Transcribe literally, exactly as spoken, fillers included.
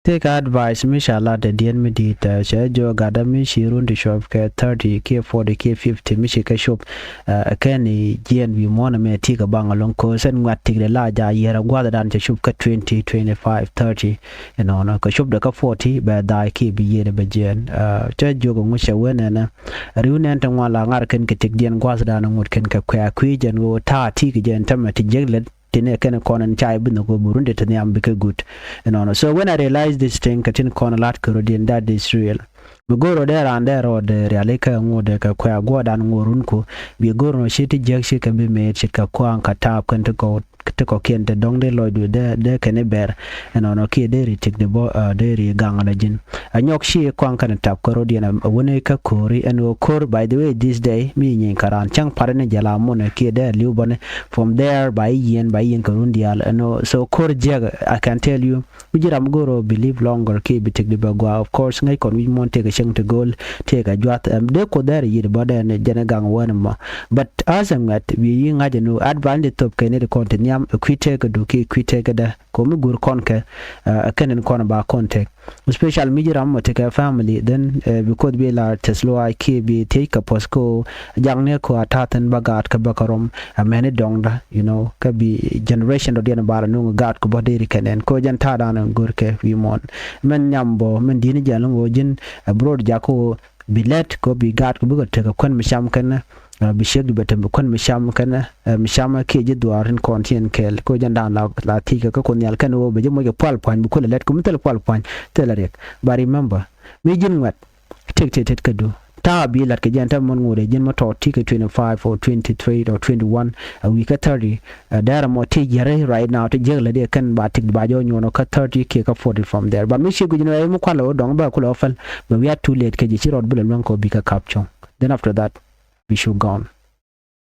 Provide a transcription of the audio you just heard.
Tëëkɛ advice mi ca lat dee diɛn mi di̱i̱t, cɛ jɔk gatdä mi ci run ti cuɔp kɛ thirty kiɛ forty kiɛ fifty mi ci kɛ cop. Kɛn i̱ jiɛn wi̱i̱ muɔ̱ɔ̱n ɛmɛ ti̱i̱ kɛ baŋ ɛlɔ̱ŋ ko̱ sɛn ŋuɛ̈t ti̱i̱k dee la jaak yiɛr ɛ gua̱thdan cɛ cop kä twenty, twenty-five, thirty. Ɛnɔnɔ kɛ cop dee kä forty bɛ dha̱a̱c kiɛ bi yiëëdɛ bɛ jiɛn. Cɛ jɔk ɛŋu cɛ wen ɛnɛ ri̱w nɛn ti ŋuan la ŋa̱r kɛn kɛ ti̱i̱k diɛn gua̱thdan ŋut kɛn kɛ kuɛ kui̱ jɛn ɣöö ta̱a̱ ti̱i̱ kɛ jɛn tämɛ ti jiäk lät. Tini kɛn kɔn in ca i̱ bi nhök ɣöö bi run ti te nhiam bikɛ gut. Ɛnɔnɔ. So when I realize this thing, kɛ tin kɔn lat kɛ rɔ diɛn, that is real. Mi go̱r rɔ dee raan dee rɔɔdɛ riali kɛ ŋot dee kɛ kuɛ a guɔdan ŋot run ku. Bi go̱r nɔ ci ti jiäk ci kɛ bi mëët ci kɛ kuaŋ kɛ taap kɛn ti kɔ ti kɔkiɛn te dɔ̱ŋ dee lɔcdu dee dee kɛn i̱ bɛr. Ɛnɔnɔ kiɛ dee ri ti̱k di bɔ dee ri gaŋ ala ji̱n. A nyɔk ci kuaŋ kɛn tap kä rot yɛn a wuni kä ko̱ri ɛn ɣöö ko̱r, by the way, this day mi nyieny kä raan cäŋ pa̱t ni jɛ la mun kiɛ dee li̱w bäni. From there ba i̱ yieen ba i̱ yieen kä run diaal ɛn ɣöö so ko̱r jiɛk, I can tell you. Mi ji̱ ram go̱o̱r believe longer kiɛ bi tek di bɛ gua. Of course ŋäc kɔn wi̱c muɔ̱n tëëkɛ cäŋ ti go̱o̱l tëëkɛ juath ɛm dee kuoth dɛr yi̱t bä dɛn jɛn ɛ gaŋ wän mɔ. But as a ŋuɛt bi yi̱ ŋa̱c ɛn ɣöö advance di thop kɛ ni ti kɔn ti nhiam ɛ kui̱ tëëkɛ du kiɛ kui̱ tëëkɛ dɛ. Komi gur kɔn kɛ ɛ kɛn in kɔn ba kɔn tek. Especially mi ji̱ ram mɔ tekɛ family, then because bi la tɛth luaac kiɛ bi thiec kɛ puɔth ko jaŋni ko a ta̱thin ba gaat kä bä kä rom a mɛni dɔŋda, you know, kä bi generation dɔ diɛn ba la nuŋ gaat ko bä deri kɛn ɛn ko jɛn ta̱a̱ dan in gur kɛ wi̱i̱ muɔ̱ɔ̱n. Mɛn nyam bɔ mɛn di̱i̱ni jɛn luŋ wä ji̱n ɛ bi rot jak ko bi lɛt ko bi gaat ko bikɛ tekɛ kuän mi cam kɛn. Bi ciek di bɛ tem bi kuän mi cam kɛn mi cam kiɛ ji̱ dhuaar in kɔn ti ɛn kɛɛl ko jɛn da̱a̱n la thiec kɛ kä kun nhial kɛn wä bɛ ji̱ moc kɛ pual pua̱ny bi kulɛ lɛt ko mi thil pual pua̱ny thil a riɛk. But remember mi ji̱n ŋuɛt tek tek tet kädu ta̱a̱ bi lat kɛ jɛn te mɔn ŋot ɛ ji̱n mɔ tɔɔt ti kɛ twenty five or twenty three or twenty one a wi̱i̱ kä thirty. Dɛrɛ mɔ ti jiɛri right now ti jiɛk lɛ di kɛn ba tik ba jɔ nyuɔnɔ kä thirty kiɛ kä forty from there. But mi ci guic ni ɛ mi kual ɛ wä dɔŋ bä kulɛ wä fäl bɛ wiat too late kɛ ji̱ ci rɔɔd bi lɛ luäŋ kɛ wä bi kɛ kap cuɔ̱ŋ. Then after that we should gone.